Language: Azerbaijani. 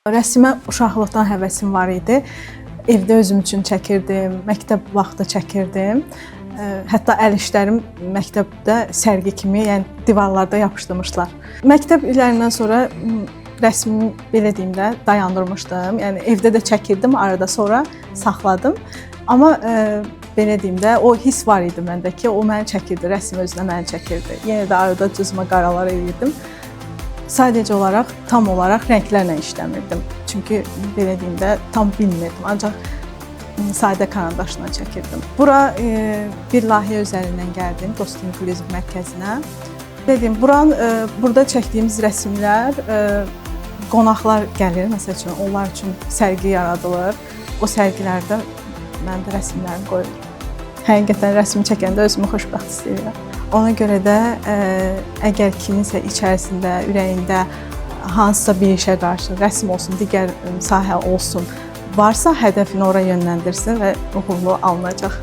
Rəsmə uşaqlıqdan həvəsim var idi. Evdə özüm üçün çəkirdim, məktəb vaxtı çəkirdim. Hətta əl işlərim məktəbdə sərgi kimi, yəni divarlarda yapışdırmışdılar. Məktəb illərindən sonra rəsmimi belə deyim də dayandırmışdım. Yəni evdə də çəkirdim, arada sonra saxladım. Amma belə deyim də o hiss var idi məndə ki, o məni çəkirdi, rəsm özünə məni çəkirdi. Yenə də arada cızma qaralar eləyirdim. Sadəcə olaraq tam olaraq rənglərlə işləmirdim. Çünki belə deyim də tam bilmirdim. Ancaq sadə karandaşla çəkirdim. Bura bir layihə üzərindən gəldim Dost İnklüziv mərkəzinə. Dedim, buranın burada çəkdiyimiz rəsmlər qonaqlar gəlir, məsəl üçün onlar üçün sərgi yaradılır. O sərgilərdə mənim də rəsmlərim qoyulur. Həqiqətən rəsm çəkəndə özümü xoşbəxt hiss edirəm. Ona görə də əgər kiminsə içərisində, ürəyində hansısa bir işə qarşı rəsm olsun, digər sahə olsun, varsa hədəfini ora yönləndirsin və uğurlu alınacaq.